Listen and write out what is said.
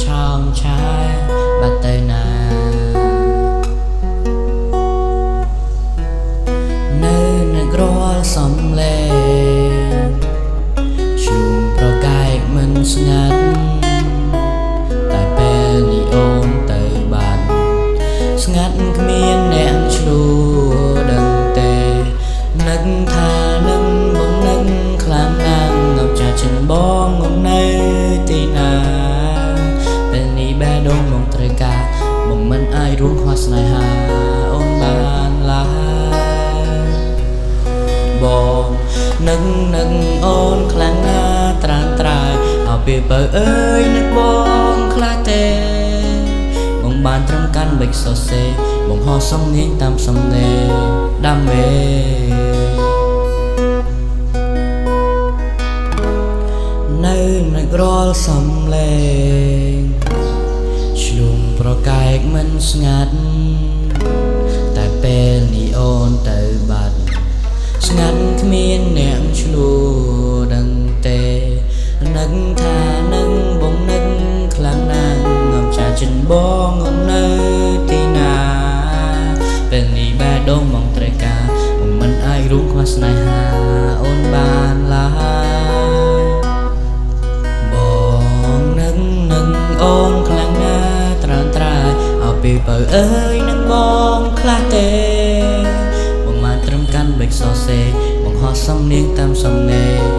ឆោមឆាយបាត់ទៅណានៅនឹករាល់សំលេងជុំប្រកែកមិនស្ងាត់តែពេលនេះអូនទៅបាត់ស្ងាត់គ្មានអ្នកឆ្លួដឹងទេនឹកថានឹងបងនឹកខ្លាំងណាស់ងប់ចាចិនបងងំនៅទីណាពេលនេះបេះដូងបងត្រូវការបងមិនអាចរួមខ្វះស្នេហាអូនបានឡើយបងនឹកនឹកអូនខ្លាំងណាស់ត្រានត្រើយអោពេលបើអើយនឹកបងខ្លះទេបងបានត្រឹមកាន់បិចសរសេរបងហោះសំនៀងតាមសំណេរដាំមេនៅនឹករាល់សំលេងឆ្លុំប្រកែកមិនស្ងាត់តែពេលនេះអូនទៅបាត់ស្ងាត់គ្មានអ្នកឆ្លួដឹងទេនឹកថានឹងបងនឹកខ្លាំងណាស់ងំចាចិនបងងំនៅទីណាពេលនេះបេះដូងបងត្រូវការបងមិនអាចរួមខ្វះស្នេហាអូនបានឡើយបងនឹកនឹកអូនខ្លាំងណាស់ត្រានត្រើយអោពេលបើអើយនឹងបងខ្លះទេបងបានត្រឹមកាន់បិចសរសេរបងហោះសំនៀងតាមសំណេរ